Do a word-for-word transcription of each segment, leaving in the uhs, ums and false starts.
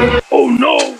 Oh no!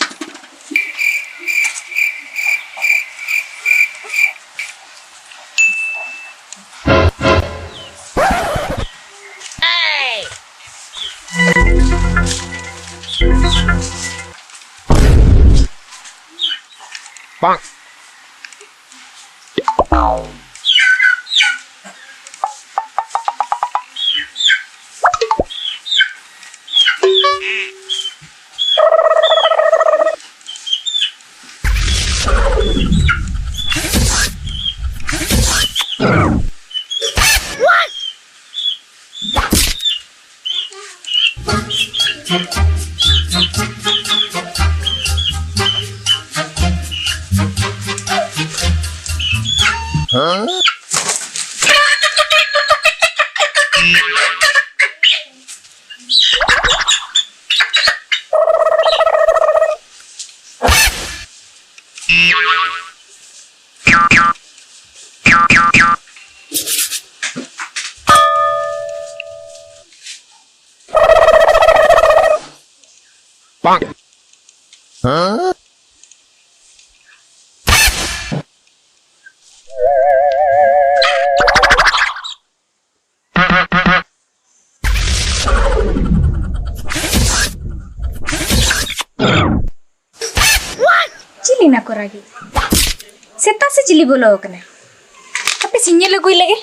ᱪᱤᱞᱤ ᱱᱟ ᱠᱚ ᱨᱟᱜᱮ? ᱥᱮᱛᱟ ᱥᱮ ᱪᱤᱞᱤ ᱵᱚᱞᱚ ᱟᱠᱟᱱᱟ? ᱦᱟᱯᱮ ᱥᱮᱧ ᱧᱮᱞ ᱟᱹᱜᱩᱭ ᱞᱮᱜᱮ᱾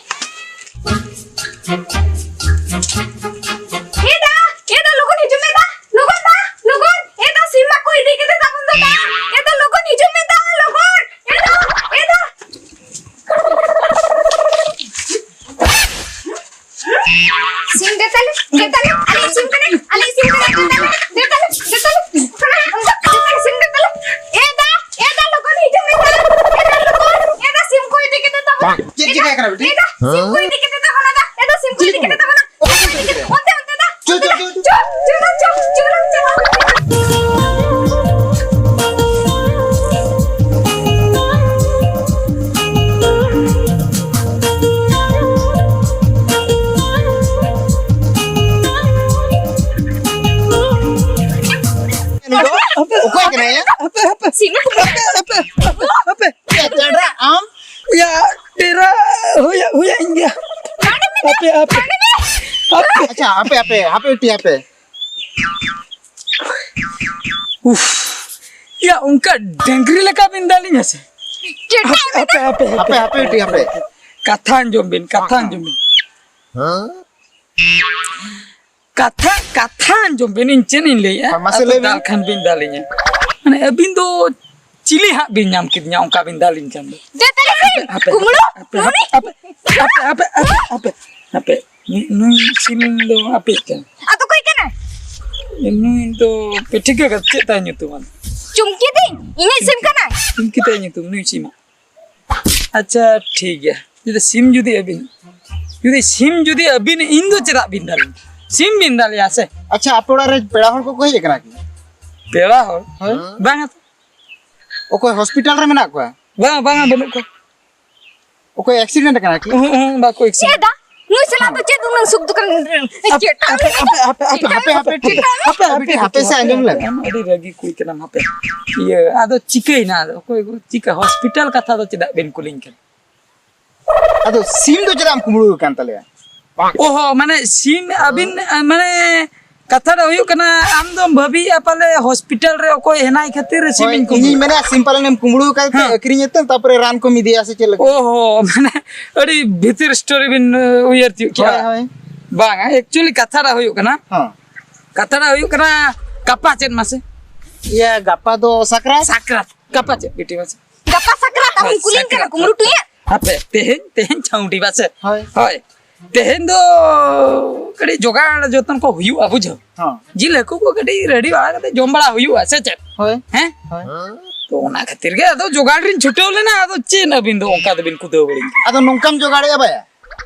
ᱮ ᱫᱟ, ᱮ ᱫᱟ, ᱞᱚᱜᱚᱱ ᱦᱤᱡᱩᱜ ᱢᱮ ᱫᱟ, ᱞᱚᱜᱚᱱ ᱫᱟ, ᱞᱚᱜᱚᱱ᱾ ᱮ ᱫᱟ, ᱥᱤᱢ ᱢᱟ ᱠᱚ ᱤᱫᱤ ᱠᱮᱫᱮ ᱛᱟᱵᱚᱱ ᱫᱚ ᱫᱟ᱾ ᱮ ᱫᱟ, ᱞᱚᱜᱚᱱ ᱦᱤᱡᱩᱜ ᱢᱮ ᱫᱟ, ᱞᱚᱜᱚᱱ᱾ ᱮ ᱫᱟ, ᱮ ᱫᱟ᱾ ᱥᱤᱢ ᱫᱮ ᱛᱟᱞᱮ, ᱫᱮ ᱛᱟᱞᱮ, ᱟᱞᱮ ᱥᱤᱢ ᱠᱟᱱᱟᱭ, ᱟᱞᱮ ᱥᱤᱢ ᱠᱟᱱᱟᱭ, ᱫᱮ ᱛᱟᱞᱮ, ᱫᱮ ᱛᱟᱞᱮ, ᱫᱮ ᱛᱟᱞᱮ᱾ ᱥᱤᱢ ᱫᱮ ᱛᱟᱞᱮ᱾ ᱮ ᱫᱟ, ᱮ ᱫᱟ, ᱞᱚᱜᱚᱱ ᱦᱤᱡᱩᱜ ᱢᱮ ᱫᱟ᱾ ᱮ ᱫᱟ, ᱞᱚᱜᱚᱱ᱾ ᱮ ᱫᱟ, ᱥᱤᱢ ᱠᱚ ᱤᱫᱤ ᱠᱮᱫᱮ ᱛᱟᱵᱚᱱᱟ᱾ ᱪᱮᱫ ᱪᱤᱠᱟᱹ ᱠᱟᱱᱟ ᱵᱤᱴᱤ? ᱮ ᱫᱟ, ᱥᱤᱢ ᱠᱚ ᱤᱫᱤ ᱠᱮᱫᱮ ᱛᱟᱵᱚᱱᱟ ᱫᱟ᱾ ᱮ ᱫᱟ, ᱥᱤᱢ ᱠᱚ ᱤᱫᱤ ᱠᱮᱫᱮ ᱛᱟᱵᱚᱱᱟ᱾ ᱚᱠᱚᱭ ᱠᱚ ᱤᱫᱤ ᱠᱮᱫᱮ? ᱚᱱᱛᱮ, ᱚᱱᱛᱮ ᱫᱟ᱾ ᱪᱚ, ᱪᱚ, ᱪᱚ, ᱪᱚ᱾ ᱪᱚ, ᱪᱚ, ᱪᱚ, ᱪᱚ, ᱪᱚ᱾ ᱚᱠᱚᱭ ᱠᱟᱱᱟᱭ ᱭᱟ? ᱦᱟᱯᱮ, ᱦᱟᱯᱮ᱾ ᱥᱤᱢ ᱦᱟᱯᱮ, ᱦᱟᱯᱮ, ᱦᱟᱯᱮ, ᱦᱟᱯᱮ᱾ ᱭᱟ, ᱪᱟᱰᱨᱟ, ᱟᱢ? ᱭᱟ, ᱰᱮᱨᱟ ᱦᱩᱭ, ᱦᱩᱭ ᱤᱧ ᱜᱮᱭᱟ᱾ ᱦᱟᱯᱮ, ᱦᱟᱯᱮ᱾ ᱦᱟᱯᱮ᱾ ᱟᱪᱪᱷᱟ, ᱦᱟᱯᱮ, ᱦᱟᱯᱮ, ᱦᱟᱯᱮ, ᱵᱤᱴᱤ, ᱦᱟᱯᱮ᱾ ᱩᱯᱷ᱾ ᱭᱟ, ᱚᱱᱠᱟ ᱰᱟᱝᱨᱤ ᱞᱮᱠᱟ ᱵᱤᱱ ᱫᱟᱞᱤᱧᱟ ᱥᱮ? ᱪᱮᱫ? ᱦᱟᱯᱮ, ᱦᱟᱯᱮ, ᱦᱟᱯᱮ, ᱦᱟᱯᱮ᱾ ᱠᱟᱛᱷᱟ ᱟᱸᱡᱚᱢ ᱵᱤᱱ, ᱠᱟᱛᱷᱟ ᱟᱸᱡᱚᱢ ᱵᱤᱱ᱾ ᱠᱟᱛᱷᱟ, ᱠᱟᱛᱷᱟ ᱟᱸᱡᱚᱢ ᱵᱤᱱ, ᱤᱧ ᱪᱮᱫ ᱤᱧ ᱞᱟᱹᱭᱮᱜᱼᱟ? ᱦᱮᱸ, ᱢᱟᱥᱮ ᱟᱫᱚ ᱞᱟᱹᱭ ᱵᱤᱱ᱾ ᱫᱟᱞ ᱠᱷᱟᱱ ᱵᱤᱱ ᱫᱟᱞᱤᱧᱟ᱾ ᱢᱟᱱᱮ, ᱟᱹᱵᱤᱱ ᱫᱚ ᱪᱤᱞᱤ ᱦᱟᱸᱜ ᱵᱤᱱ ᱧᱟᱢ ᱠᱮᱫᱤᱧᱟ, ᱚᱱᱠᱟ ᱵᱤᱱ ᱫᱟᱞᱤᱧ ᱠᱷᱟᱱ ᱫᱚ? ᱫᱮ ᱛᱟᱦᱞᱮ ᱥᱤᱢ, ᱦᱟᱯᱮ, ᱠᱩᱢᱵᱽᱲᱩ, ᱦᱟᱯᱮ, ᱱᱩᱱᱤ᱾ ᱦᱟᱯᱮ, ᱦᱟᱯᱮ, ᱦᱟᱯᱮ, ᱦᱟᱯᱮ, ᱦᱟᱯᱮ᱾ ᱱᱩᱭ, ᱱᱩᱭ ᱥᱤᱢ ᱫᱚ ᱟᱯᱮᱭᱤᱡ ᱠᱟᱱᱟ? ᱟᱫᱚ ᱚᱠᱚᱭ ᱠᱟᱱᱟᱭ? ᱱᱩᱭ ᱫᱚ ᱯᱮ ᱴᱷᱤᱠᱟᱹ ᱠᱟᱫᱟ, ᱪᱮᱫ ᱛᱟᱭ ᱧᱩᱛᱩᱢ? ᱟᱫᱚ ᱪᱩᱢᱠᱤ ᱛᱤᱧ, ᱤᱧᱤᱡ ᱥᱤᱢ ᱠᱟᱱᱟᱭ᱾ ᱪᱩᱢᱠᱤ ᱛᱟᱭ ᱧᱩᱛᱩᱢ, ᱱᱩᱭ ᱥᱤᱢᱟᱜ᱾ ᱟᱪᱪᱷᱟ, ᱴᱷᱤᱠ ᱜᱮᱭᱟ᱾ ᱡᱩᱫᱤ ᱥᱤᱢ ᱡᱩᱫᱤ ᱟᱹᱵᱤᱱ, ᱡᱩᱫᱤ ᱥᱤᱢ ᱡᱩᱫᱤ ᱟᱹᱵᱤᱱ, ᱤᱧ ᱫᱚ ᱪᱮᱫᱟᱜ ᱵᱤᱱ ᱫᱟᱞᱤᱧ? ᱥᱤᱢ ᱵᱤᱱ ᱫᱟᱞᱮᱭᱟ ᱥᱮ? ᱟᱪᱪᱷᱟ, ᱟᱯᱮ ᱚᱲᱟᱜ ᱨᱮ ᱯᱮᱲᱟ ᱦᱚᱲ ᱠᱚᱠᱚ ᱦᱮᱡ ᱟᱠᱟᱱᱟ ᱠᱤ? ᱯᱮᱲᱟ ᱦᱚᱲ? ᱦᱳᱭ᱾ ᱵᱟᱝᱟ ᱛᱚ᱾ ᱚᱠᱚᱭ ᱦᱚᱥᱯᱤᱴᱟᱞ ᱨᱮ ᱢᱮᱱᱟᱜ ᱠᱚᱣᱟ? ᱵᱟᱝ, ᱵᱟᱝᱟ, ᱵᱟᱹᱱᱩᱜ ᱠᱚᱣᱟ᱾ ᱚᱠᱚᱭ ᱮᱠᱥᱤᱰᱮᱱᱴ ᱟᱠᱟᱱᱟ ᱠᱤ? ᱩᱦᱩᱸ, ᱩᱦᱩᱸ, ᱵᱟᱠᱚ ᱮᱠᱥᱤᱰᱮᱱᱴ᱾ ᱪᱮᱫ ᱫᱟ? ᱱᱩᱭ ᱥᱟᱞᱟᱜ ᱫᱚ ᱪᱮᱫ ᱩᱱᱟᱹᱜ ᱥᱩᱠ ᱫᱚ ᱠᱟᱱᱟ? ᱟᱯᱮ, ᱪᱮᱫ? ᱟᱯᱮ, ᱟᱯᱮ, ᱟᱯᱮ, ᱪᱮᱫ? ᱦᱟᱯᱮ, ᱦᱟᱯᱮ, ᱪᱮᱫ? ᱦᱟᱯᱮ, ᱦᱟᱯᱮ, ᱦᱟᱯᱮ ᱥᱮ ᱟᱸᱡᱚᱢ ᱞᱮᱢ᱾ ᱟᱢ ᱟᱹᱰᱤ ᱨᱟᱹᱜᱤ ᱠᱩᱲᱤ ᱠᱟᱱᱟᱢ, ᱦᱟᱯᱮ᱾ ᱤᱭᱟᱹ, ᱟᱫᱚ ᱪᱤᱠᱟᱹᱭᱮᱱᱟ? ᱟᱫᱚ ᱚᱠᱚᱭ ᱠᱚ ᱪᱤᱠᱟᱹ? ᱦᱚᱥᱯᱤᱴᱟᱞ ᱠᱟᱛᱷᱟ ᱫᱚ ᱪᱮᱫᱟᱜ ᱵᱮᱱ ᱠᱩᱞᱤᱧ ᱠᱟᱱᱟ? ᱟᱫᱚ ᱥᱤᱢ ᱫᱚ ᱪᱮᱫᱟᱜ ᱮᱢ ᱠᱩᱢᱵᱽᱲᱩ ᱟᱠᱟᱱ ᱛᱟᱞᱮᱭᱟ? ᱚᱦᱚ, ᱢᱟᱱᱮ ᱥᱤᱢ ᱟᱹᱵᱤᱱ, ᱢᱟᱱᱮ ᱠᱟᱛᱷᱟ ᱫᱚ ᱦᱩᱭᱩᱜ ᱠᱟᱱᱟ, ᱟᱢ ᱫᱚᱢ ᱵᱷᱟᱹᱵᱤᱭᱮᱫᱼᱟ ᱯᱟᱞᱮ ᱦᱚᱥᱯᱤᱴᱟᱞ ᱨᱮ ᱚᱠᱚᱭ ᱦᱮᱱᱟᱭ ᱠᱷᱟᱹᱛᱤᱨ ᱥᱤᱢ ᱦᱳᱭ, ᱤᱧ ᱠᱩᱢᱵᱽᱲᱩ ᱤᱧᱤᱧ ᱢᱮᱱᱟ ᱥᱤᱢ ᱯᱟᱞᱮᱱ ᱮᱢ ᱠᱩᱢᱵᱽᱲᱩ ᱟᱠᱟᱫ ᱛᱮ ᱦᱮᱸ᱾ ᱟᱹᱠᱷᱨᱤᱧ ᱮᱫ ᱛᱮᱢ, ᱛᱟᱯᱚᱨᱮ ᱨᱟᱱ ᱠᱚᱢ ᱤᱫᱤᱭᱟ ᱥᱮ ᱪᱮᱫ ᱞᱮᱠᱟ? ᱚᱦᱚ, ᱢᱟᱱᱮ ᱟᱹᱰᱤ ᱵᱷᱤᱛᱤᱨ ᱥᱴᱳᱨᱤ ᱵᱤᱱ ᱩᱭᱦᱟᱹᱨ ᱛᱤᱭᱳᱜ ᱠᱮᱫᱟ᱾ ᱦᱳᱭ, ᱦᱳᱭ᱾ ᱵᱟᱝᱟ, actually ᱠᱟᱛᱷᱟ ᱫᱚ ᱦᱩᱭᱩᱜ ᱠᱟᱱᱟ, ᱦᱮᱸ᱾ ᱠᱟᱛᱷᱟ ᱫᱚ ᱦᱩᱭᱩᱜ ᱠᱟᱱᱟ, ᱜᱟᱯᱟ ᱪᱮᱫ ᱢᱟᱥᱮ? ᱤᱭᱟᱹ, ᱜᱟᱯᱟ ᱫᱚ ᱥᱟᱠᱨᱟᱛ᱾ ᱥᱟᱠᱨᱟᱛ᱾ ᱜᱟᱯᱟ ᱪᱮᱫ ᱵᱤᱴᱤ ᱢᱟᱥᱮ? ᱜᱟᱯᱟ ᱥᱟᱠᱨᱟᱛ, ᱟᱢᱮᱢ ᱦᱳᱭ, ᱠᱩᱞᱤᱧ ᱠᱟᱱᱟ, ᱥᱟᱠᱨᱟᱛ, ᱠᱩᱢᱵᱽᱲᱩ ᱥᱟᱠᱨᱟᱛ᱾ ᱴᱩᱭᱟᱹ᱾ ᱦᱟᱯᱮ, ᱛᱮᱦᱮᱧ, ᱛᱮᱦᱮᱧ ᱪᱷᱟᱹᱣᱰᱤ ᱵᱟᱥᱮ? ᱦᱳᱭ᱾ ᱦᱳᱭ᱾ ᱛᱮᱦᱮᱧ ᱫᱚ ᱠᱟᱹᱴᱤᱡ ᱡᱚᱜᱟᱲ ᱡᱚᱛᱚᱱ ᱠᱚ ᱦᱩᱭᱩᱜᱼᱟ, ᱵᱩᱡᱷᱟᱹᱣ? ᱦᱚᱸ᱾ ᱡᱤᱞ ᱦᱟᱹᱠᱩ ᱠᱚ ᱠᱟᱹᱴᱤᱡ ᱨᱮᱰᱤ ᱵᱟᱲᱟ ᱠᱟᱛᱮ ᱡᱚᱢ ᱵᱟᱲᱟ ᱦᱩᱭᱩᱜᱼᱟ, ᱥᱮ ᱪᱮᱫ? ᱦᱳᱭ᱾ ᱦᱮᱸ? ᱦᱳᱭ᱾ ᱛᱚ ᱚᱱᱟ ᱠᱷᱟᱹᱛᱤᱨ ᱜᱮ ᱟᱫᱚ ᱡᱚᱜᱟᱲ ᱨᱤᱧ ᱪᱷᱩᱴᱟᱹᱣ ᱞᱮᱱᱟ, ᱟᱫᱚ ᱪᱮᱫ ᱟᱹᱵᱤᱱ ᱫᱚ ᱚᱱᱠᱟ ᱫᱚᱵᱤᱱ ᱠᱩᱫᱟᱹᱣ ᱵᱟᱲᱤᱧ ᱠᱟᱱᱟ? ᱟᱫᱚ ᱱᱚᱝᱠᱟᱢ ᱡᱚᱜᱟᱲᱮᱜᱼᱟ ᱵᱟᱭᱟ?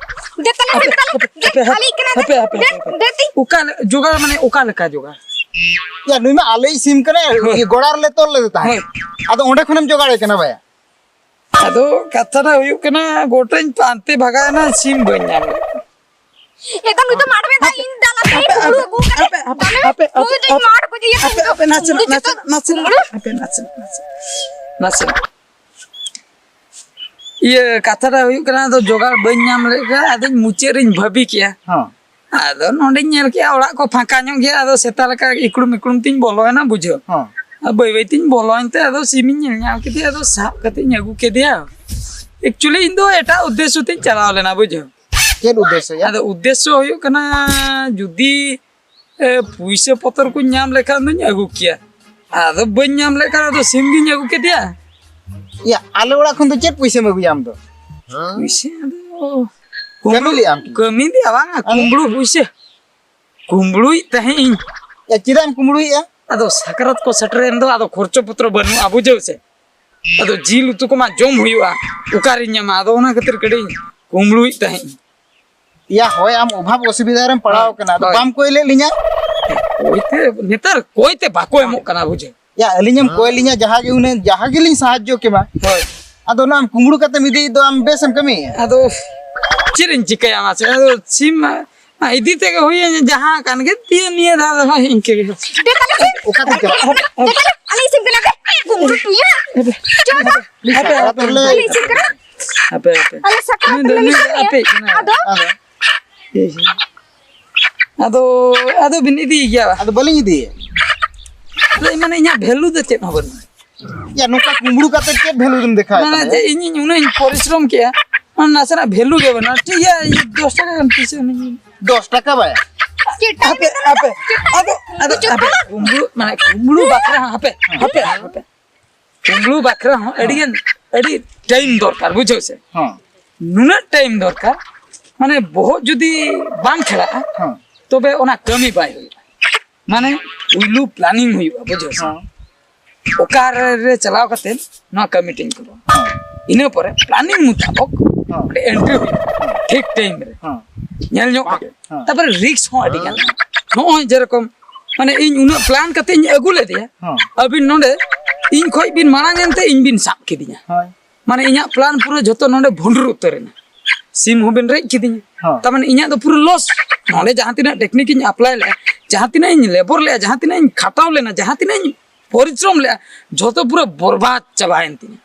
ᱫᱮ ᱛᱟᱦᱞᱮ, ᱫᱮ ᱛᱟᱦᱞᱮ, ᱫᱮ, ᱦᱟᱯᱮ, ᱦᱟᱯᱮ, ᱟᱞᱮᱭᱤᱡ ᱠᱟᱱᱟ ᱫᱮ᱾ ᱦᱟᱯᱮ, ᱦᱟᱯᱮ, ᱫᱮ, ᱦᱟᱯᱮ, ᱦᱟᱯᱮ᱾ ᱫᱮ ᱛᱤᱧ᱾ ᱚᱠᱟ ᱞᱮ-, ᱡᱚᱜᱟᱲ ᱢᱟᱱᱮ ᱚᱠᱟ ᱞᱮᱠᱟ ᱡᱚᱜᱟᱲ? ᱭᱟ, ᱱᱩᱭ ᱢᱟ ᱟᱞᱮᱭᱤᱡ ᱥᱤᱢ ᱠᱟᱱᱟᱭ, ᱦᱳᱭ᱾ ᱤᱭᱟᱹ, ᱜᱚᱲᱟ ᱨᱮᱞᱮ ᱛᱚᱞ ᱞᱮᱫᱮ ᱛᱟᱦᱮᱸᱫ᱾ ᱦᱳᱭ᱾ ᱟᱫᱚ ᱚᱸᱰᱮ ᱠᱷᱚᱱᱮᱢ ᱡᱚᱜᱟᱲᱮ ᱠᱟᱱᱟ ᱵᱟᱭᱟ? ᱟᱫᱚ ᱠᱟᱛᱷᱟ ᱫᱚ ᱦᱩᱭᱩᱜ ᱠᱟᱱᱟ, ᱜᱚᱴᱟᱧ ᱯᱟᱱᱛᱮ ᱵᱷᱟᱜᱟᱣᱮᱱᱟ, ᱥᱤᱢ ᱵᱟᱹᱧ ᱧᱟᱢ ᱞᱮᱫ ᱠᱚᱣᱟ᱾ ᱮ ᱫᱟ, ᱱᱩᱭ ᱫᱚ ᱢᱟᱲ ᱢᱮ ᱫᱟ, ᱤᱧ ᱫᱟᱞ ᱟᱛᱮ ᱦᱟᱯᱮ, ᱠᱩᱢᱵᱽᱲᱩ ᱦᱟᱯᱮ, ᱟᱹᱜᱩ ᱠᱟᱫᱮ᱾ ᱦᱟᱯᱮ, ᱟᱯᱮ, ᱟᱯᱮ, ᱟᱯᱮ, ᱟᱯᱮ, ᱟᱯᱮ, ᱱᱟᱥᱮ, ᱱᱟᱥᱮ, ᱱᱟᱥᱮ, ᱱᱟᱥᱮ, ᱱᱟᱥᱮ, ᱱᱟᱥᱮ᱾ ᱤᱭᱟᱹ, ᱠᱟᱛᱷᱟᱴᱟ ᱦᱩᱭᱩᱜ ᱠᱟᱱᱟ, ᱟᱫᱚ ᱡᱚᱜᱟᱲ ᱵᱟᱹᱧ ᱧᱟᱢ ᱞᱮᱫ ᱠᱷᱟᱱ, ᱟᱫᱚᱧ ᱢᱩᱪᱟᱹᱫ ᱨᱤᱧ ᱵᱷᱟᱹᱵᱤ ᱠᱮᱜᱼᱟ᱾ ᱦᱚᱸ᱾ ᱟᱫᱚ ᱱᱚᱸᱰᱮᱧ ᱧᱮᱞ ᱠᱮᱜᱼᱟ, ᱚᱲᱟᱜ ᱠᱚ ᱯᱷᱟᱸᱠᱟ ᱧᱚᱜ ᱜᱮᱭᱟ, ᱟᱫᱚ ᱥᱮᱛᱟ ᱞᱮᱠᱟ ᱤᱠᱲᱩᱢ ᱤᱠᱲᱩᱢ ᱛᱤᱧ ᱵᱚᱞᱚᱭᱮᱱᱟ, ᱵᱩᱡᱷᱟᱹᱣ᱾ ᱦᱚᱸ᱾ ᱟᱨ ᱵᱟᱹᱭ ᱵᱟᱹᱭ ᱛᱤᱧ ᱵᱚᱞᱚᱭᱮᱱ ᱛᱮ, ᱟᱫᱚ ᱥᱤᱢᱤᱧ ᱧᱮᱞ ᱧᱟᱢ ᱠᱮᱫᱮᱭᱟ, ᱟᱫᱚ ᱥᱟᱵ ᱠᱟᱛᱮᱧ ᱟᱹᱜᱩ ᱠᱮᱫᱮᱭᱟ᱾ Actually, ᱤᱧ ᱫᱚ ᱮᱴᱟᱜ ᱩᱫᱽᱫᱮᱥᱥᱚ ᱛᱤᱧ ᱪᱟᱞᱟᱣ ᱞᱮᱱᱟ, ᱵᱩᱡᱷᱟᱹᱣ᱾ ᱪᱮᱫ ᱩᱫᱽᱫᱮᱥᱥᱚ ᱭᱟ? ᱟᱫᱚ ᱩᱫᱽᱫᱮᱥᱥᱚ ᱦᱩᱭᱩᱜ ᱠᱟᱱᱟ, ᱡᱩᱫᱤ ᱮ, ᱯᱩᱭᱥᱟᱹ ᱯᱚᱛᱚᱨ ᱠᱚᱧ ᱧᱟᱢ ᱞᱮᱠᱷᱟᱱ ᱫᱚᱧ ᱟᱹᱜᱩ ᱠᱮᱭᱟ᱾ ᱟᱫᱚ ᱵᱟᱹᱧ ᱧᱟᱢ ᱞᱮᱠᱷᱟᱱ ᱟᱫᱚ ᱥᱤᱢ ᱜᱤᱧ ᱟᱹᱜᱩ ᱠᱮᱫᱮᱭᱟ᱾ ᱭᱟ, ᱟᱞᱮ ᱚᱲᱟᱜ ᱠᱷᱚᱱ ᱫᱚ ᱪᱮᱫ ᱯᱩᱭᱥᱟᱹᱢ ᱟᱹᱜᱩᱭᱟ ᱟᱢ ᱫᱚ? ᱯᱩᱭᱥᱟᱹ ᱟᱫᱚ ᱠᱟᱹᱢᱤ ᱞᱮᱜ ᱟᱢ ᱠᱤ? ᱠᱟᱹᱢᱤ ᱫᱚ ᱵᱟᱝᱟ, ᱟᱫᱚ? ᱠᱩᱢᱵᱽᱲᱩ ᱯᱩᱭᱥᱟᱹ᱾ ᱠᱩᱢᱵᱽᱲᱩᱭᱮᱫ ᱛᱟᱦᱮᱸᱫ ᱤᱧ᱾ ᱭᱟ, ᱪᱮᱫᱟᱜ ᱮᱢ ᱠᱩᱢᱵᱽᱲᱩᱭᱮᱫᱼᱟ? ᱟᱫᱚ ᱥᱟᱠᱨᱟᱛ ᱠᱚ ᱥᱮᱴᱮᱨᱮᱱ ᱫᱚ, ᱟᱫᱚ ᱠᱷᱚᱨᱪᱚ ᱯᱚᱛᱨᱚ ᱵᱟᱹᱱᱩᱜᱼᱟ, ᱵᱩᱡᱷᱟᱹᱣ ᱥᱮ? ᱟᱫᱚ ᱡᱤᱞ ᱩᱛᱩ ᱠᱚᱢᱟ ᱡᱚᱢ ᱦᱩᱭᱩᱜᱼᱟ, ᱚᱠᱟᱨᱤᱧ ᱧᱟᱢᱟ? ᱟᱫᱚ ᱚᱱᱟ ᱠᱷᱟᱹᱛᱤᱨ ᱠᱟᱹᱴᱤᱡ ᱤᱧ ᱠᱩᱢᱵᱽᱲᱩᱭᱮᱫ ᱛᱟᱦᱮᱸᱫ᱾ ᱭᱟ, ᱦᱳᱭ, ᱟᱢ ᱚᱵᱷᱟᱵ ᱚᱥᱩᱵᱤᱫᱷᱟ ᱨᱮᱢ ᱯᱟᱲᱟᱣ ᱦᱳᱭ, ᱠᱟᱱᱟ, ᱟᱫᱚ ᱦᱳᱭ᱾ ᱵᱟᱢ ᱠᱚᱭ ᱞᱮᱫ ᱞᱤᱧᱟ? ᱠᱚᱭ ᱛᱮ, ᱱᱮᱛᱟᱨ ᱠᱚᱭ ᱛᱮ ᱵᱟᱠᱚ ᱮᱢᱚᱜ ᱠᱟᱱᱟ, ᱵᱩᱡᱷᱟᱹᱣ᱾ ᱭᱟ, ᱟᱹᱞᱤᱧᱮᱢ ᱠᱚᱭ ᱞᱤᱧᱟ, ᱡᱟᱦᱟᱸ ᱜᱮ ᱦᱩᱱᱟᱹᱝ, ᱡᱟᱦᱟᱸ ᱜᱮᱞᱤᱧ ᱥᱟᱦᱟᱡᱽᱡᱚ ᱠᱮᱢᱟ᱾ ᱦᱳᱭ᱾ ᱟᱫᱚ ᱚᱱᱟ ᱟᱢ ᱠᱩᱢᱵᱽᱲᱩ ᱠᱟᱛᱮᱢ ᱤᱫᱤᱭᱮᱫ ᱫᱚ, ᱟᱢ ᱵᱮᱥᱮᱢ ᱠᱟᱹᱢᱤᱭᱮᱫᱼᱟ? ᱟᱫᱚ ᱪᱮᱫ ᱤᱧ ᱪᱤᱠᱟᱹᱭᱟ ᱢᱟᱥᱮ? ᱟᱫᱚ ᱥᱤᱢ ᱢᱟ ᱤᱫᱤ ᱛᱮᱜᱮ ᱦᱩᱭᱩᱜᱼᱟ, ᱡᱟᱦᱟᱸ ᱠᱟᱱ ᱜᱮ, ᱫᱤᱭᱮ ᱱᱤᱭᱟᱹ ᱫᱷᱟᱣ ᱫᱚ ᱦᱟᱸᱜ ᱤᱱᱠᱟᱹ ᱜᱮ᱾ ᱫᱮ ᱛᱟᱦᱞᱮ ᱥᱤᱢ᱾ ᱚᱠᱟᱛᱮ ᱪᱟᱞᱟᱜ? ᱫᱮ ᱛᱟᱦᱞᱮ ᱟᱞᱮ ᱥᱤᱢ ᱠᱟᱱᱟ ᱯᱮ, ᱠᱩᱢᱵᱽᱲᱩ ᱴᱩᱭᱟ᱾ ᱪᱚ, ᱪᱚ᱾ ᱟᱯᱮ, ᱟᱯᱮ, ᱟᱞᱮ ᱥᱤᱢ ᱠᱟᱱᱟ᱾ ᱟᱯᱮ, ᱟᱯᱮ᱾ ᱟᱞᱮ ᱥᱟᱠᱨᱟᱛ ᱱᱩᱭ ᱫᱚ, ᱨᱮᱞᱮ ᱱᱩᱭ ᱫᱚ ᱥᱤᱢ ᱟᱯᱮ ᱠᱟᱱᱟ᱾ ᱟᱫᱚ? ᱟᱫᱚ? ᱟᱫᱚ, ᱟᱫᱚ ᱵᱤᱱ ᱤᱫᱤᱭ ᱜᱮᱭᱟ? ᱟᱫᱚ ᱵᱟᱹᱞᱤᱧ ᱤᱫᱤᱭᱟ᱾ ᱟᱫᱚ ᱢᱟᱱᱮ ᱤᱧᱟᱹᱜ value ᱫᱚ ᱪᱮᱫ ᱦᱚᱸ ᱵᱟᱹᱱᱩᱜᱼᱟ᱾ ᱭᱟ, ᱱᱚᱝᱠᱟ ᱠᱩᱢᱵᱽᱲᱩ ᱠᱟᱛᱮ ᱪᱮᱫ value ᱫᱚᱢ ᱫᱮᱠᱷᱟᱣᱮᱫ ᱢᱟᱱᱮ ᱛᱟᱞᱮᱭᱟ? ᱡᱮ ᱤᱧ, ᱤᱧ ᱩᱱᱟᱹᱜ ᱤᱧ ᱯᱚᱨᱤᱥᱨᱚᱢ ᱠᱮᱜᱼᱟ, ᱚᱱᱟ ᱱᱟᱥᱮᱱᱟᱜ value ᱜᱮ ᱵᱟᱹᱱᱩᱜᱼᱟ᱾ ᱴᱷᱤᱠ ᱜᱮᱭᱟ, ᱤᱭᱟᱹ, ᱫᱚᱥ ᱴᱟᱠᱟ ᱜᱟᱱ ᱯᱩᱭᱥᱟᱹ ᱮᱢᱟᱹᱧ ᱵᱤᱱ᱾ ᱫᱚᱥ ᱴᱟᱠᱟ ᱵᱟᱭᱟ? ᱪᱮᱫ ᱴᱟᱠᱟ ᱦᱟᱯᱮ, ᱦᱟᱯᱮ, ᱟᱫᱚ, ᱟᱫᱚ, ᱪᱩᱯ ᱦᱟᱯᱮ, ᱵᱟᱵᱟ᱾ ᱠᱩᱢᱵᱽᱲᱩ, ᱢᱟᱱᱮ ᱠᱩᱢᱵᱽᱲᱩ ᱵᱟᱠᱷᱨᱟ ᱦᱚᱸ, ᱦᱟᱯᱮ, ᱦᱟᱯᱮ, ᱦᱟᱯᱮ᱾ ᱠᱩᱢᱵᱽᱲᱩ ᱵᱟᱠᱷᱨᱟ ᱦᱚᱸ ᱟᱹᱰᱤ ᱦᱮᱸ᱾ ᱜᱟᱱ, ᱟᱹᱰᱤ time ᱫᱚᱨᱠᱟᱨ, ᱵᱩᱡᱷᱟᱹᱣ ᱥᱮ? ᱦᱮᱸ᱾ ᱱᱩᱱᱟᱹᱜ time ᱫᱚᱨᱠᱟᱨ, ᱢᱟᱱᱮ ᱵᱚᱦᱚᱜ ᱡᱩᱫᱤ ᱵᱟᱝ ᱠᱷᱮᱞᱟᱜᱼᱟ, ᱦᱮᱸ᱾ ᱛᱚᱵᱮ ᱚᱱᱟ ᱠᱟᱹᱢᱤ ᱵᱟᱭ ᱦᱩᱭᱩᱜᱼᱟ᱾ ᱢᱟᱱᱮ ᱯᱩᱭᱞᱩ planning ᱦᱩᱭᱩᱜᱼᱟ, ᱵᱩᱡᱷᱟᱹᱣ ᱥᱮ? ᱦᱮᱸ᱾ ᱚᱠᱟ ᱨᱮ, ᱨᱮ ᱪᱟᱞᱟᱣ ᱠᱟᱛᱮ ᱱᱚᱣᱟ ᱠᱟᱹᱢᱤ ᱴᱟᱜ ᱤᱧ ᱠᱚᱨᱟᱣᱟ᱾ ᱦᱮᱸ᱾ ᱤᱱᱟᱹ ᱯᱚᱨᱮ planning ᱢᱩᱛᱟᱵᱚᱠ ᱦᱮᱸ᱾ ᱢᱤᱫᱴᱮᱱ entry ᱦᱩᱭᱩᱜᱼᱟ, ᱴᱷᱤᱠ time ᱨᱮ᱾ ᱦᱮᱸ᱾ ᱧᱮᱞ ᱧᱚᱜ ᱠᱟᱛᱮ᱾ ᱦᱮᱸ᱾ ᱛᱟᱨᱯᱚᱨᱮ risk ᱦᱚᱸ ᱟᱹᱰᱤ ᱜᱟᱱ᱾ ᱱᱚᱜᱼᱚᱭ ᱡᱮᱨᱚᱠᱚᱢ, ᱢᱟᱱᱮ ᱤᱧ ᱩᱱᱟᱹᱜ plan ᱠᱟᱛᱮ ᱤᱧ ᱟᱹᱜᱩ ᱞᱮᱫᱮᱭᱟ, ᱦᱮᱸ᱾ ᱟᱹᱵᱤᱱ ᱱᱚᱰᱮ ᱤᱧ ᱠᱷᱚᱡ ᱵᱤᱱ ᱢᱟᱲᱟᱝ ᱮᱱᱛᱮ ᱤᱧ ᱵᱤᱱ ᱥᱟᱵ ᱠᱤᱫᱤᱧᱟ᱾ ᱦᱳᱭ᱾ ᱢᱟᱱᱮ ᱤᱧᱟᱹᱜ plan ᱯᱩᱨᱟᱹ ᱡᱷᱚᱛᱚ ᱱᱚᱰᱮ ᱵᱷᱩᱸᱰᱨᱩ ᱩᱛᱟᱹᱨ ᱮᱱᱟ᱾ ᱥᱤᱢ ᱦᱚᱸᱵᱮᱱ ᱨᱮᱡ ᱠᱤᱫᱤᱧᱟ᱾ ᱦᱚᱸ᱾ ᱛᱟᱨ ᱢᱟᱱᱮ ᱤᱧᱟᱹᱜ ᱫᱚ ᱯᱩᱨᱟᱹ ᱞᱚᱥ᱾ ᱱᱚᱰᱮ ᱡᱟᱦᱟᱸ ᱛᱤᱱᱟᱹᱜ ᱴᱮᱠᱱᱤᱠ ᱤᱧ ᱟᱯᱞᱟᱭ ᱞᱮᱜᱼᱟ, ᱡᱟᱦᱟᱸ ᱛᱤᱱᱟᱹᱜ ᱤᱧ ᱞᱮᱵᱚᱨ ᱞᱮᱜᱼᱟ, ᱡᱟᱦᱟᱸ ᱛᱤᱱᱟᱹᱜ ᱤᱧ ᱠᱷᱟᱴᱟᱣ ᱞᱮᱱᱟ, ᱡᱟᱦᱟᱸ ᱛᱤᱱᱟᱹᱜ ᱤᱧ ᱯᱚᱨᱤᱥᱨᱚᱢ ᱞᱮᱜᱼᱟ, ᱡᱷᱚᱛᱚ ᱯᱩᱨᱟᱹ ᱵᱚᱨᱵᱟᱫ ᱪᱟᱵᱟᱭᱮᱱ ᱛᱤᱧᱟ᱾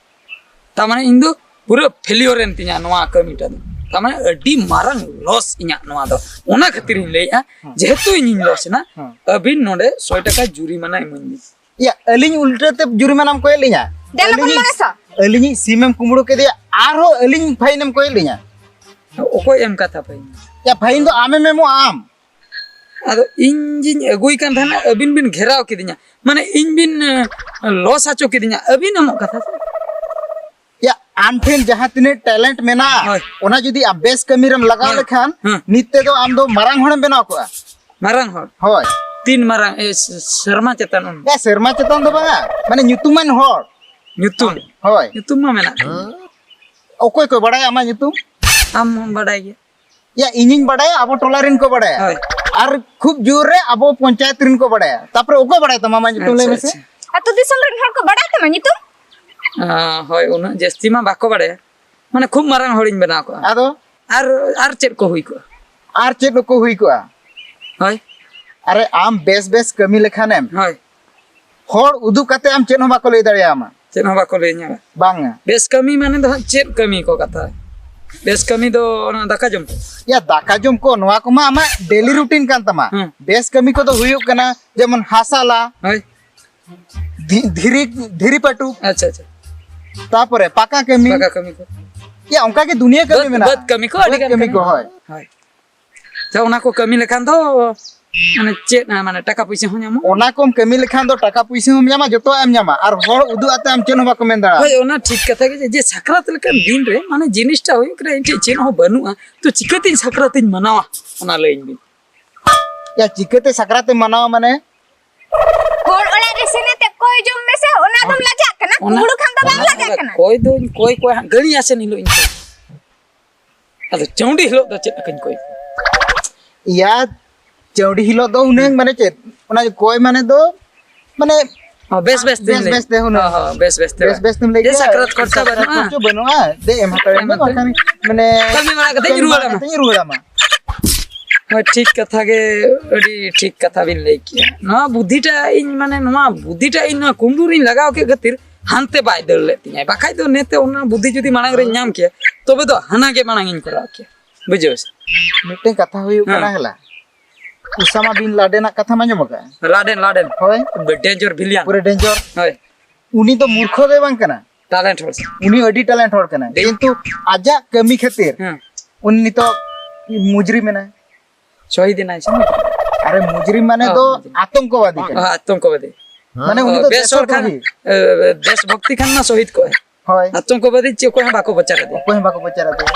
ᱛᱟᱨ ᱢᱟᱱᱮ ᱤᱧ ᱫᱚ ᱯᱩᱨᱟᱹ ᱯᱷᱮᱞᱤᱭᱚᱨ ᱮᱱ ᱛᱤᱧᱟ ᱱᱚᱣᱟ ᱠᱟᱹᱢᱤᱴᱟ ᱫᱚ᱾ ᱛᱟᱨ ᱢᱟᱱᱮ ᱟᱹᱰᱤ ᱢᱟᱨᱟᱝ ᱞᱚᱥ ᱤᱧᱟᱹᱜ ᱱᱚᱣᱟ ᱫᱚ᱾ ᱚᱱᱟ ᱠᱷᱟᱹᱛᱤᱨ ᱤᱧ ᱞᱟᱹᱭᱮᱜᱼᱟ, ᱦᱮᱸ᱾ ᱡᱮᱦᱮᱛᱩ ᱤᱧᱤᱧ ᱞᱚᱥ ᱮᱱᱟ, ᱦᱮᱸ᱾ ᱟᱹᱵᱤᱱ ᱱᱚᱰᱮ ᱥᱚᱭ ᱴᱟᱠᱟ ᱡᱩᱨᱤᱢᱟᱱᱟ ᱤᱢᱟᱹᱧ ᱵᱤᱱ᱾ ᱭᱟ, ᱟᱹᱞᱤᱧ ᱩᱞᱴᱟᱹ ᱛᱮ ᱡᱩᱨᱤᱢᱟᱱᱟᱢ ᱠᱚᱭᱮᱫ ᱞᱤᱧᱟ? ᱫᱮᱞᱟ ᱵᱚᱱ ᱟᱹᱞᱤᱧᱤᱡ, ᱢᱟᱱᱮ ᱥᱟ᱾ ᱟᱹᱞᱤᱧᱤᱡ ᱥᱤᱢᱮᱢ ᱠᱩᱢᱵᱽᱲᱩ ᱠᱮᱫᱮᱭᱟ, ᱟᱨᱦᱚᱸ ᱟᱹᱞᱤᱧ ᱯᱷᱟᱭᱤᱱᱮᱢ ᱠᱚᱭᱮᱫ ᱞᱤᱧᱟ? ᱚᱠᱚᱭ ᱮᱢ ᱠᱟᱛᱷᱟ ᱯᱷᱟᱭᱤᱱ? ᱭᱟ, ᱯᱷᱟᱭᱤᱱ ᱫᱚ ᱟᱢᱮᱢ ᱮᱢᱚᱜᱼᱟ, ᱟᱢ᱾ ᱟᱫᱚ ᱤᱧ ᱜᱤᱧ ᱟᱹᱜᱩᱭ ᱠᱟᱱ ᱛᱟᱦᱮᱱᱟ, ᱟᱹᱵᱤᱱ ᱵᱤᱱ ᱜᱷᱮᱨᱟᱣ ᱠᱤᱫᱤᱧᱟ, ᱢᱟᱱᱮ ᱤᱧ ᱵᱤᱱ, ᱮ, ᱞᱚᱥ ᱦᱚᱪᱚ ᱠᱤᱫᱤᱧᱟ, ᱟᱹᱵᱤᱱ ᱮᱢᱚᱜ ᱠᱟᱛᱷᱟ ᱥᱮ᱾ ᱭᱟ, ᱟᱢ ᱴᱷᱮᱱ ᱡᱟᱦᱟᱸ ᱛᱤᱱᱟᱹᱜ ᱴᱮᱞᱮᱱᱴ ᱢᱮᱱᱟᱜᱼᱟ, ᱦᱳᱭ᱾ ᱚᱱᱟ ᱡᱩᱫᱤ ᱟᱢ ᱵᱮᱥ ᱠᱟᱹᱢᱤ ᱨᱮᱢ ᱞᱟᱜᱟᱣ ᱦᱮᱸ, ᱞᱮᱠᱷᱟᱱ, ᱦᱮᱸ᱾ ᱱᱤᱛ ᱛᱮᱫᱚ ᱟᱢ ᱫᱚ ᱢᱟᱨᱟᱝ ᱦᱚᱲᱮᱢ ᱵᱮᱱᱟᱣ ᱠᱚᱜᱼᱟ᱾ ᱢᱟᱨᱟᱝ ᱦᱚᱲ? ᱦᱳᱭ᱾ ᱛᱤᱱ ᱢᱟᱨᱟᱝ, ᱮ, ᱥᱮ-, ᱥᱮᱨᱢᱟ ᱪᱮᱛᱟᱱ ᱩᱱ? ᱮ, ᱥᱮᱨᱢᱟ ᱪᱮᱛᱟᱱ ᱫᱚ ᱵᱟᱝᱟ, ᱢᱟᱱᱮ ᱧᱩᱛᱩᱢᱟᱱ ᱦᱚᱲ᱾ ᱧᱩᱛᱩᱢ? ᱦᱳᱭ᱾ ᱧᱩᱛᱩᱢ ᱢᱟ ᱢᱮᱱᱟᱜ ᱛᱤᱧ᱾ ᱚᱠᱚᱭ ᱠᱚ ᱵᱟᱲᱟᱭᱟ ᱟᱢᱟᱜ ᱧᱩᱛᱩᱢ? ᱟᱢ ᱦᱚᱸᱢ ᱵᱟᱰᱟᱭ ᱜᱮᱭᱟ᱾ ᱭᱟ, ᱤᱧᱤᱧ ᱵᱟᱰᱟᱭᱟ, ᱟᱵᱚ ᱴᱚᱞᱟ ᱨᱮᱱ ᱠᱚ ᱵᱟᱰᱟᱭᱟ᱾ ᱦᱳᱭ᱾ ᱟᱨ ᱠᱷᱩᱵ ᱡᱳᱨ ᱨᱮ ᱟᱵᱚ ᱯᱚᱧᱪᱟᱭᱮᱛ ᱨᱮᱱ ᱠᱚ ᱵᱟᱰᱟᱭᱟ᱾ ᱛᱟᱯᱚᱨᱮ ᱚᱠᱚᱭ ᱵᱟᱰᱟᱭ ᱛᱟᱢᱟ, ᱟᱢᱟᱜ ᱧᱩᱛᱩᱢ ᱞᱟᱹᱭ ᱟᱪᱪᱷᱟ, ᱢᱮᱥᱮ? ᱟᱪᱪᱷᱟ᱾ ᱟᱹᱛᱩ ᱫᱤᱥᱚᱢ ᱨᱮᱱ ᱦᱚᱲ ᱠᱚ ᱵᱟᱰᱟᱭ ᱛᱟᱢᱟ ᱧᱩᱛᱩᱢ? ᱟ, ᱦᱳᱭ, ᱩᱱᱟᱹᱜ ᱡᱟᱹᱥᱛᱤ ᱢᱟ ᱵᱟᱠᱚ ᱵᱟᱰᱟᱭᱟ᱾ ᱢᱟᱱᱮ ᱠᱷᱩᱵ ᱢᱟᱨᱟᱝ ᱦᱚᱲᱤᱧ ᱵᱮᱱᱟᱣ ᱠᱚᱜᱼᱟ᱾ ᱟᱫᱚ? ᱟᱨ, ᱟᱨ ᱪᱮᱫ ᱠᱚ ᱦᱩᱭ ᱠᱚᱜᱼᱟ? ᱟᱨ ᱪᱮᱫ ᱠᱚ ᱦᱩᱭ ᱠᱚᱜᱼᱟ? ᱦᱳᱭ᱾ ᱟᱨᱮ, ᱟᱢ ᱵᱮᱥ ᱵᱮᱥ ᱠᱟᱹᱢᱤ ᱞᱮᱠᱷᱟᱱᱮᱢ, ᱦᱳᱭ᱾ ᱦᱚᱲ ᱩᱫᱩᱜ ᱠᱟᱛᱮ ᱟᱢ ᱪᱮᱫ ᱦᱚᱸ ᱵᱟᱠᱚ ᱞᱟᱹᱭ ᱫᱟᱲᱮᱭᱟᱢᱟ᱾ ᱪᱮᱫ ᱦᱚᱸ ᱵᱟᱠᱚ ᱞᱟᱹᱭᱟᱹᱧᱟ᱾ ᱵᱟᱝᱟ᱾ ᱵᱮᱥ ᱠᱟᱹᱢᱤ ᱢᱟᱱᱮ ᱫᱚ ᱦᱟᱸᱜ ᱪᱮᱫ ᱠᱟᱹᱢᱤ ᱠᱚ ᱠᱟᱛᱷᱟ? ᱵᱮᱥ ᱠᱟᱹᱢᱤ ᱫᱚ ᱚᱱᱟ ᱫᱟᱠᱟ ᱡᱚᱢ ᱠᱚ᱾ ᱭᱟ, ᱫᱟᱠᱟ ᱡᱚᱢ ᱠᱚ, ᱱᱚᱣᱟ ᱠᱚᱢᱟ ᱟᱢᱟᱜ ᱰᱮᱞᱤ ᱨᱩᱴᱤᱱ ᱠᱟᱱ ᱛᱟᱢᱟ᱾ ᱦᱮᱸ᱾ ᱵᱮᱥ ᱠᱟᱹᱢᱤ ᱠᱚᱫᱚ ᱦᱩᱭᱩᱜ ᱠᱟᱱᱟ ᱡᱮᱢᱚᱱ ᱦᱟᱥᱟ ᱞᱟ, ᱦᱳᱭ᱾ ᱫᱷᱤ-, ᱫᱷᱤᱨᱤ, ᱫᱷᱤᱨᱤ ᱯᱟᱹᱴᱩᱵ᱾ ᱟᱪᱪᱷᱟ, ᱟᱪᱪᱷᱟ᱾ ᱛᱟᱯᱚᱨᱮ ᱯᱟᱠᱟ ᱠᱟᱹᱢᱤ᱾ ᱯᱟᱠᱟ ᱠᱟᱹᱢᱤ ᱠᱚ᱾ ᱭᱟ, ᱚᱱᱠᱟ ᱜᱮ ᱫᱩᱱᱤᱭᱟᱹ ᱠᱟᱹᱢᱤ ᱵᱟᱹᱫᱽ, ᱢᱮᱱᱟᱜᱼᱟ᱾ ᱵᱟᱹᱫᱽ ᱠᱟᱹᱢᱤ ᱠᱚ, ᱟᱹᱰᱤ ᱵᱟᱹᱫᱽ ᱜᱟᱱ ᱠᱟᱹᱢᱤ ᱠᱟᱹᱢᱤ ᱠᱚ, ᱢᱮᱱᱟᱜᱼᱟ᱾ ᱦᱳᱭ᱾ ᱦᱳᱭ᱾ ᱛᱚ, ᱚᱱᱟ ᱠᱚ ᱠᱟᱹᱢᱤ ᱞᱮᱠᱷᱟᱱ ᱫᱚ, ᱢᱟᱱᱮ, ᱪᱮᱫ, ᱢᱟᱱᱮ, ᱴᱟᱠᱟ ᱯᱩᱭᱥᱟᱹ ᱦᱚᱸ ᱧᱟᱢᱚᱜᱼᱟ᱾ ᱚᱱᱟ ᱠᱚᱢ ᱠᱟᱹᱢᱤ ᱞᱮᱠᱷᱟᱱ ᱫᱚ ᱴᱟᱠᱟ ᱯᱩᱭᱥᱟᱹ ᱦᱚᱸᱢ ᱧᱟᱢᱟ, ᱡᱚᱛᱚᱣᱟᱜ ᱮᱢ ᱧᱟᱢᱟ, ᱟᱨ ᱦᱚᱲ ᱩᱫᱩᱜ ᱟᱛᱮ ᱟᱢ ᱪᱮᱫ ᱦᱚᱸ ᱵᱟᱠᱚ ᱢᱮᱱ ᱫᱟᱲᱮᱭᱟᱜᱼᱟ᱾ ᱦᱳᱭ, ᱚᱱᱟ ᱴᱷᱤᱠ ᱠᱟᱛᱷᱟ ᱜᱮ, ᱡᱮ, ᱡᱮ ᱥᱟᱠᱨᱟᱛ ᱞᱮᱠᱟᱱ ᱫᱤᱱ ᱨᱮ, ᱢᱟᱱᱮ, ᱡᱤᱱᱤᱥᱴᱟ ᱦᱩᱭᱩᱜ ᱠᱟᱱᱟ, ᱤᱧ ᱴᱷᱮᱡ ᱪᱮᱫ ᱦᱚᱸ ᱵᱟᱹᱱᱩᱜᱼᱟ, ᱛᱚ ᱪᱤᱠᱟᱹᱛᱤᱧ ᱥᱟᱠᱨᱟᱛᱤᱧ ᱢᱟᱱᱟᱣᱟ? ᱚᱱᱟ ᱞᱟᱹᱭᱟᱹᱧ ᱵᱤᱱ᱾ ᱭᱟ, ᱪᱤᱠᱟᱹᱛᱮ ᱥᱟᱠᱨᱟᱛ ᱮᱢ ᱢᱟᱱᱟᱣᱟ, ᱢᱟᱱᱮ? ᱦᱚᱲ ᱚᱲᱟᱜ ᱨᱮ ᱥᱮᱱ ᱟᱛᱮ ᱠᱚᱭ ᱡᱚᱢ ᱢᱮᱥᱮ, ᱚᱱᱟ ᱫᱚᱢ ᱞᱟᱡᱟᱜ ᱠᱟᱱᱟ? ᱚᱱᱟ, ᱠᱩᱢᱵᱽᱲᱩ ᱠᱷᱟᱱ ᱫᱚ ᱵᱟᱢ ᱚᱱᱟ, ᱞᱟᱡᱟᱜ ᱚᱱᱟ ᱠᱟᱱᱟ? ᱠᱚᱭ ᱫᱚᱧ ᱠᱚᱭ ᱠᱚᱭᱟ ᱦᱟᱸᱜ, ᱜᱟᱹᱲᱤ ᱟᱥᱮᱱ ᱦᱤᱞᱳᱜ ᱤᱧ ᱠᱚᱭ᱾ ᱟᱫᱚ ᱪᱟᱹᱣᱰᱤ ᱦᱤᱞᱳᱜ ᱫᱚ ᱪᱮᱫ ᱞᱮᱠᱟᱧ ᱠᱚᱭ? ᱭᱟ, ᱪᱟᱹᱣᱰᱤ ᱦᱤᱞᱳᱜ ᱫᱚ ᱦᱩᱱᱟᱹᱝ, ᱢᱟᱱᱮ ᱪᱮᱫ? ᱚᱱᱟ ᱠᱚᱭ ᱢᱟᱱᱮ ᱫᱚ, ᱢᱟᱱᱮ, ᱦᱚᱸ, ᱵᱮᱥ ᱵᱮᱥ ᱛᱮᱧ ᱞᱟᱹᱭ ᱵᱮᱥ ᱵᱮᱥ ᱛᱮ ᱦᱩᱱᱟᱹᱝ᱾ ᱦᱚᱸ, ᱦᱚᱸ, ᱵᱮᱥ ᱵᱮᱥ ᱛᱮ ᱵᱮᱥ ᱵᱟᱝ᱾ ᱵᱮᱥ ᱛᱮᱢ ᱞᱟᱹᱭ ᱡᱮ ᱠᱮᱭᱟ, ᱥᱟᱠᱨᱟᱛ ᱠᱷᱚᱨᱪᱟ ᱥᱟᱠᱨᱟᱛ ᱵᱟᱹᱱᱩᱜᱼᱟ᱾ ᱠᱷᱚᱨᱪᱟ ᱵᱟᱹᱱᱩᱜᱼᱟ᱾ ᱫᱮ, ᱮᱢ ᱦᱟᱛᱟᱲ ᱢᱮ, ᱮᱢ ᱦᱟᱛᱟᱲ ᱵᱟᱝᱠᱷᱟᱱ ᱢᱮ᱾ ᱢᱟᱱᱮ ᱠᱟᱹᱢᱤ ᱵᱟᱲᱟ ᱠᱟᱛᱮᱧ ᱠᱟᱹᱢᱤ ᱨᱩᱣᱟᱹᱲ ᱵᱟᱲᱟ ᱟᱢᱟ᱾ ᱠᱟᱛᱮᱧ ᱨᱩᱣᱟᱹᱲ ᱟᱢᱟ᱾ ᱦᱳᱭ, ᱴᱷᱤᱠ ᱠᱟᱛᱷᱟ ᱜᱮ, ᱟᱹᱰᱤ ᱴᱷᱤᱠ ᱠᱟᱛᱷᱟ ᱵᱤᱱ ᱞᱟᱹᱭ ᱠᱮᱜᱼᱟ᱾ ᱱᱚᱣᱟ ᱵᱩᱫᱽᱫᱷᱤᱴᱟ ᱤᱧ, ᱢᱟᱱᱮ, ᱱᱚᱣᱟ ᱵᱩᱫᱽᱫᱷᱤᱴᱟ ᱤᱧ ᱱᱚᱣᱟ ᱠᱩᱢᱵᱽᱲᱩ ᱨᱤᱧ ᱞᱟᱜᱟᱣ ᱠᱮᱫ ᱠᱷᱟᱹᱛᱤᱨ ᱦᱟᱱᱛᱮ ᱵᱟᱭ ᱫᱟᱹᱲ ᱞᱮᱫ ᱛᱤᱧᱟᱹ᱾ ᱵᱟᱠᱷᱟᱡ ᱫᱚ ᱱᱮᱛᱮ ᱚᱱᱟ ᱵᱩᱫᱽᱫᱷᱤ ᱡᱩᱫᱤ ᱢᱟᱲᱟᱝ ᱨᱤᱧ ᱧᱟᱢ ᱠᱮᱭᱟ, ᱛᱚᱵᱮ ᱫᱚ ᱦᱟᱱᱟ ᱜᱮ ᱢᱟᱲᱟᱝ ᱤᱧ ᱠᱚᱨᱟᱣ ᱠᱮᱭᱟ᱾ ᱵᱩᱡᱷᱟᱹᱣ ᱥᱮ? ᱢᱤᱫᱴᱮᱱ ᱠᱟᱛᱷᱟ ᱦᱩᱭᱩᱜ ᱦᱮᱸ᱾ ᱠᱟᱱᱟ, ᱦᱮᱞᱟ, ᱩᱥᱟᱢᱟ ᱵᱤᱱ ᱞᱟᱰᱮᱱᱟᱜ ᱠᱟᱛᱷᱟᱢ ᱟᱸᱡᱚᱢ ᱟᱠᱟᱫᱼᱟ? ᱞᱟᱰᱮᱱ, ᱞᱟᱰᱮᱱ᱾ ᱦᱳᱭ᱾ ᱰᱮᱧᱡᱟᱨ ᱵᱷᱤᱞᱤᱭᱟᱱ᱾ ᱯᱩᱨᱟᱹ ᱰᱮᱧᱡᱟᱨ᱾ ᱦᱳᱭ᱾ ᱩᱱᱤ ᱫᱚ ᱢᱩᱨᱠᱷᱚ ᱫᱚᱭ ᱵᱟᱝ ᱠᱟᱱᱟ᱾ ᱴᱮᱞᱮᱱᱴ ᱦᱚᱲ᱾ ᱩᱱᱤ ᱟᱹᱰᱤ ᱴᱮᱞᱮᱱᱴ ᱦᱚᱲ ᱠᱟᱱᱟᱭ, ᱴᱷᱤᱠ᱾ ᱠᱤᱱᱛᱩ ᱟᱡᱟᱜ ᱠᱟᱹᱢᱤ ᱠᱷᱟᱹᱛᱤᱨ ᱦᱮᱸ᱾ ᱩᱱᱤ ᱱᱤᱛᱚᱜ ᱢᱩᱡᱽᱨᱤᱢ ᱮᱱᱟᱭ᱾ ᱥᱚᱦᱤᱫ ᱮᱱᱟᱭ ᱥᱮ? ᱟᱨᱮ, ᱢᱩᱡᱽᱨᱤᱢ ᱢᱟᱱᱮ ᱚ, ᱫᱚ ᱢᱩᱡᱽᱨᱤᱢ᱾ ᱟᱛᱚᱝᱠᱚᱵᱟᱫᱤ ᱚ, ᱠᱟᱱᱟ᱾ ᱟᱛᱚᱝᱠᱚᱵᱟᱫᱤ᱾ ᱢᱟᱱᱮ ᱩᱱᱤ ᱚ, ᱫᱚ ᱵᱮᱥ ᱦᱚᱲ ᱠᱷᱟᱱ, ᱫᱮᱥᱚᱫᱽᱨᱳᱦᱤ᱾ ᱮ, ᱫᱮᱥ ᱵᱷᱚᱠᱛᱤ ᱠᱷᱟᱱ ᱢᱟ ᱥᱚᱦᱤᱫ ᱠᱚᱜᱼᱟᱭ᱾ ᱦᱳᱭ᱾ ᱟᱛᱚᱝᱠᱚᱵᱟᱫᱤ ᱪᱮᱫ ᱚᱠᱚᱭ ᱦᱚᱸ ᱵᱟᱠᱚ ᱵᱚᱪᱟᱨ ᱟᱫᱮᱭᱟ᱾ ᱚᱠᱚᱭ ᱦᱚᱸ ᱵᱟᱠᱚ ᱵᱚᱪᱟᱨ ᱟᱫᱮᱭᱟ᱾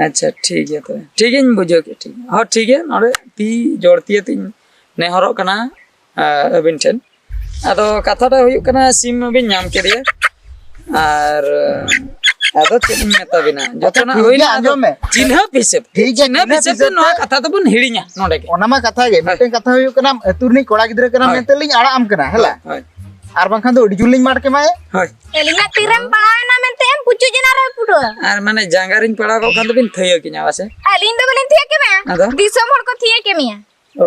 ᱟᱪᱪᱷᱟ, ᱴᱷᱤᱠ ᱜᱮᱭᱟ ᱛᱚᱵᱮ᱾ ᱴᱷᱤᱠ ᱜᱮᱧ ᱵᱩᱡᱷᱟᱹᱣ ᱠᱮᱫ, ᱴᱷᱤᱠ ᱜᱮᱭᱟ᱾ ᱦᱚᱸ, ᱴᱷᱤᱠ ᱜᱮᱭᱟ, ᱱᱚᱰᱮ ᱛᱤ ᱡᱳᱲ ᱛᱤ ᱟᱛᱮᱧ ᱱᱮᱦᱚᱨᱚᱜ ᱠᱟᱱᱟ, ᱟ, ᱟᱹᱵᱤᱱ ᱴᱷᱮᱱ᱾ ᱟᱫᱚ ᱠᱟᱛᱷᱟ ᱫᱚ ᱦᱩᱭᱩᱜ ᱠᱟᱱᱟ, ᱥᱤᱢ ᱢᱟᱵᱤᱱ ᱧᱟᱢ ᱠᱮᱫᱮᱭᱟ, ᱟᱨ ᱟᱫᱚ ᱪᱮᱫ ᱤᱧ ᱢᱮᱛᱟ ᱵᱤᱱᱟ, ᱟᱪᱪᱷᱟ, ᱡᱚᱛᱚᱱᱟᱜ ᱴᱷᱤᱠ ᱦᱩᱭᱱᱟ, ᱜᱮᱭᱟ, ᱟᱫᱚ ᱟᱸᱡᱚᱢ ᱢᱮ᱾ ᱪᱤᱱᱦᱟᱹᱯ ᱦᱤᱥᱟᱹᱵ ᱛᱮ, ᱴᱷᱤᱠ ᱜᱮᱭᱟ, ᱪᱤᱱᱦᱟᱹᱯ ᱪᱤᱱᱦᱟᱹᱯ ᱦᱤᱥᱟᱹᱵ ᱛᱮ ᱦᱤᱥᱟᱹᱵ ᱱᱚᱣᱟ ᱛᱮ᱾ ᱠᱟᱛᱷᱟ ᱫᱚᱵᱚᱱ ᱦᱤᱲᱤᱧᱟ ᱱᱚᱰᱮ ᱜᱮ᱾ ᱚᱱᱟ ᱢᱟ ᱠᱟᱛᱷᱟ ᱜᱮ, ᱦᱳᱭ᱾ ᱢᱤᱫᱴᱮᱱ ᱠᱟᱛᱷᱟ ᱦᱩᱭᱩᱜ ᱠᱟᱱᱟ, ᱟᱹᱛᱩ ᱨᱤᱱᱤᱡ ᱠᱚᱲᱟ ᱜᱤᱫᱽᱨᱟᱹ ᱠᱟᱱᱟᱢ ᱦᱳᱭ, ᱢᱮᱱᱛᱮ ᱞᱤᱧ ᱟᱲᱟᱜ ᱟᱢ ᱠᱟᱱᱟ, ᱦᱮᱞᱟ᱾ ᱦᱳᱭ, ᱦᱳᱭ᱾ ᱟᱨ ᱵᱟᱝᱠᱷᱟᱱ ᱫᱚ ᱟᱹᱰᱤ ᱡᱳᱨ ᱞᱤᱧ ᱢᱟᱨ ᱠᱮᱢᱟᱭᱟ᱾ ᱦᱳᱭ᱾ ᱟᱹᱞᱤᱧᱟᱜ ᱛᱤᱨᱮᱢ ᱯᱟᱲᱟᱣ ᱮᱱᱟ ᱢᱮᱱᱛᱮ ᱮᱢ ᱯᱩᱪᱩᱡ ᱮᱱᱟ ᱨᱮ ᱯᱩᱴᱩᱣᱟᱹ᱾ ᱟᱨ ᱢᱟᱱᱮ ᱡᱟᱸᱜᱟ ᱨᱤᱧ ᱯᱟᱲᱟᱣ ᱠᱚᱜ ᱠᱷᱟᱱ ᱫᱚᱵᱤᱱ ᱛᱷᱟᱹᱭᱟᱹ ᱠᱤᱧᱟ ᱵᱟᱥᱮ? ᱟᱹᱞᱤᱧ ᱫᱚ ᱵᱟᱹᱞᱤᱧ ᱛᱷᱤᱭᱟᱹ ᱠᱮᱢᱮᱭᱟ᱾ ᱟᱫᱚ? ᱫᱤᱥᱚᱢ ᱦᱚᱲ ᱠᱚ ᱛᱷᱤᱭᱟᱹ ᱠᱮᱢᱮᱭᱟ᱾ ᱚ᱾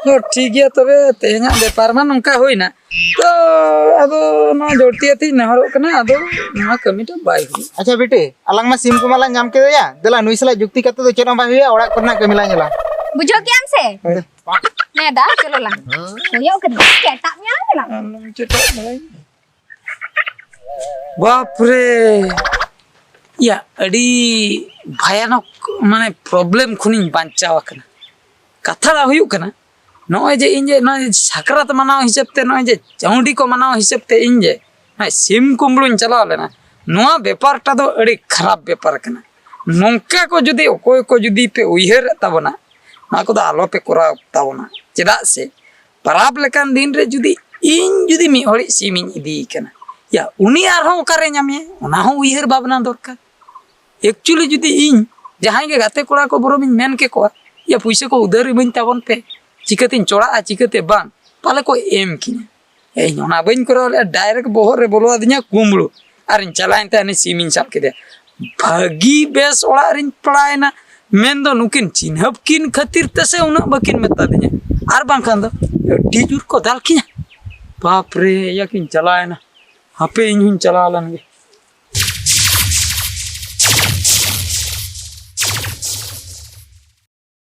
ᱦᱚᱸ, ᱴᱷᱤᱠ ᱜᱮᱭᱟ ᱛᱚᱵᱮ, ᱛᱮᱦᱮᱧᱟᱜ ᱵᱮᱯᱟᱨ ᱢᱟ ᱱᱚᱝᱠᱟ ᱦᱩᱭᱱᱟ᱾ ᱛᱚ, ᱟᱫᱚ ᱱᱚᱣᱟ ᱡᱳᱲᱛᱤ ᱟᱛᱮᱧ ᱱᱮᱦᱚᱨᱚᱜ ᱠᱟᱱᱟ, ᱟᱫᱚ ᱱᱚᱣᱟ ᱠᱟᱹᱢᱤᱴᱟ ᱵᱟᱭ ᱦᱩᱭᱩᱜ᱾ ᱟᱪᱪᱷᱟ ᱵᱤᱴᱤ, ᱟᱞᱟᱝ ᱢᱟ ᱥᱤᱢ ᱠᱚᱢᱟ ᱞᱟᱝ ᱧᱟᱢ ᱠᱮᱫᱮᱭᱟ, ᱫᱮᱞᱟ ᱱᱩᱭ ᱥᱟᱞᱟᱜ ᱡᱩᱠᱛᱤ ᱠᱟᱛᱮ ᱫᱚ ᱪᱮᱫ ᱦᱚᱸ ᱵᱟᱭ ᱦᱩᱭᱩᱜᱼᱟ, ᱚᱲᱟᱜ ᱠᱚᱨᱮᱱᱟᱜ ᱠᱟᱹᱢᱤ ᱞᱟᱝ ᱧᱮᱞᱟ᱾ ᱵᱩᱡᱷᱟᱹᱣ ᱠᱮᱜᱼᱟᱢ ᱥᱮ? ᱦᱳᱭ᱾ ᱱᱮᱰᱟ, ᱪᱚᱞᱚ ᱞᱟᱝ᱾ ᱦᱩᱭᱩᱜ ᱠᱟᱱᱟ, ᱪᱮᱴᱟᱜ ᱧᱮᱞᱟ ᱪᱟᱞᱟᱜ᱾ ᱟᱢ ᱪᱮᱴᱟᱜ ᱵᱟᱲᱟᱭ᱾ ᱵᱟᱯ ᱨᱮ! ᱭᱟ, ᱟᱹᱰᱤ ᱵᱷᱟᱭᱟᱱᱚᱠ, ᱢᱟᱱᱮ, ᱯᱨᱚᱵᱞᱮᱢ ᱠᱷᱚᱱᱤᱧ ᱵᱟᱧᱪᱟᱣ ᱟᱠᱟᱱᱟ᱾ ᱠᱟᱛᱷᱟ ᱫᱚ ᱦᱩᱭᱩᱜ ᱠᱟᱱᱟ, ᱱᱚᱜᱼᱚᱭ ᱡᱮ ᱤᱧ ᱡᱮ ᱱᱚᱜᱼᱚᱭ ᱥᱟᱠᱨᱟᱛ ᱢᱟᱱᱟᱣ ᱦᱤᱥᱟᱹᱵ ᱛᱮ, ᱱᱚᱜᱼᱚᱭ ᱡᱮ ᱪᱟᱹᱣᱰᱤ ᱠᱚ ᱢᱟᱱᱟᱣ ᱦᱤᱥᱟᱹᱵ ᱛᱮ ᱤᱧ ᱡᱮ ᱱᱚᱜᱼᱚᱭ ᱥᱤᱢ ᱠᱩᱢᱵᱽᱲᱩᱧ ᱪᱟᱞᱟᱣ ᱞᱮᱱᱟ, ᱱᱚᱣᱟ ᱵᱮᱯᱟᱨᱴᱟ ᱫᱚ ᱟᱹᱰᱤ ᱠᱷᱟᱨᱟᱯ ᱵᱮᱯᱟᱨ ᱠᱟᱱᱟ᱾ ᱱᱚᱝᱠᱟ ᱠᱚ ᱡᱩᱫᱤ ᱚᱠᱚᱭ ᱠᱚ ᱡᱩᱫᱤ ᱯᱮ ᱩᱭᱦᱟᱹᱨᱮᱫ ᱛᱟᱵᱚᱱᱟ, ᱱᱚᱣᱟ ᱠᱚᱫᱚ ᱟᱞᱚ ᱯᱮ ᱠᱚᱨᱟᱣ ᱛᱟᱵᱚᱱᱟ᱾ ᱪᱮᱫᱟᱜ ᱥᱮ ᱯᱟᱨᱟᱵᱽ ᱞᱮᱠᱟᱱ ᱫᱤᱱ ᱨᱮ ᱡᱩᱫᱤ ᱤᱧ ᱡᱩᱫᱤ ᱢᱤᱫ ᱦᱚᱲᱤᱡ ᱥᱤᱢᱤᱧ ᱤᱫᱤᱭᱮ ᱠᱟᱱᱟ, ᱭᱟ, ᱩᱱᱤ ᱟᱨᱦᱚᱸ ᱚᱠᱟᱨᱮ ᱧᱟᱢᱮᱭᱟ? ᱚᱱᱟ ᱦᱚᱸ ᱩᱭᱦᱟᱹᱨ ᱵᱷᱟᱵᱽᱱᱟ ᱫᱚᱨᱠᱟᱨ᱾ Actually ᱡᱩᱫᱤ ᱤᱧ ᱡᱟᱦᱟᱸᱭ ᱜᱮ ᱜᱟᱛᱮ ᱠᱚᱲᱟ ᱠᱚ ᱵᱚᱨᱚᱢᱤᱧ ᱢᱮᱱ ᱠᱮᱠᱚᱣᱟ, ᱭᱟ, ᱯᱩᱭᱥᱟᱹ ᱠᱚ ᱩᱫᱷᱟᱹᱨ ᱤᱢᱟᱹᱧ ᱛᱟᱵᱚᱱ ᱯᱮ, ᱪᱤᱠᱟᱹᱛᱤᱧ ᱪᱚᱲᱟᱜᱼᱟ, ᱪᱤᱠᱟᱹᱛᱮ ᱵᱟᱝ, ᱯᱟᱞᱮ ᱠᱚ ᱮᱢ ᱠᱤᱧᱟ᱾ ᱤᱧ ᱚᱱᱟ ᱵᱟᱹᱧ ᱠᱚᱨᱟᱣ ᱞᱮᱫᱼᱟ, ᱰᱟᱭᱨᱮᱠᱴ ᱵᱚᱦᱚᱜ ᱨᱮ ᱵᱚᱞᱚ ᱟᱹᱫᱤᱧᱟ ᱠᱩᱢᱵᱽᱲᱩ᱾ ᱟᱨᱤᱧ ᱪᱟᱞᱟᱣᱮᱱ ᱛᱮ ᱩᱱᱤ ᱥᱤᱢᱤᱧ ᱥᱟᱵ ᱠᱮᱫᱮᱭᱟ᱾ ᱵᱷᱟᱹᱜᱤ ᱵᱮᱥ ᱚᱲᱟᱜ ᱨᱤᱧ ᱯᱟᱲᱟᱣᱮᱱᱟ, ᱢᱮᱱᱫᱚ ᱱᱩᱠᱤᱱ ᱪᱤᱱᱦᱟᱹᱯ ᱠᱤᱱ ᱠᱷᱟᱹᱛᱤᱨ ᱛᱮᱥᱮ ᱩᱱᱟᱹᱜ ᱵᱟᱹᱠᱤᱱ ᱢᱮᱛᱟ ᱫᱤᱧᱟ, ᱟᱨ ᱵᱟᱝᱠᱷᱟᱱ ᱫᱚ ᱟᱹᱰᱤ ᱡᱳᱨ ᱠᱚ ᱫᱟᱞ ᱠᱤᱧᱟ᱾ ᱵᱟᱯ ᱨᱮ, ᱤᱭᱟᱹ ᱠᱤᱱ ᱪᱟᱞᱟᱣᱮᱱᱟ᱾ ᱦᱟᱯᱮ, ᱤᱧ ᱦᱚᱸᱧ ᱪᱟᱞᱟᱣ ᱞᱮᱱ ᱜᱮ᱾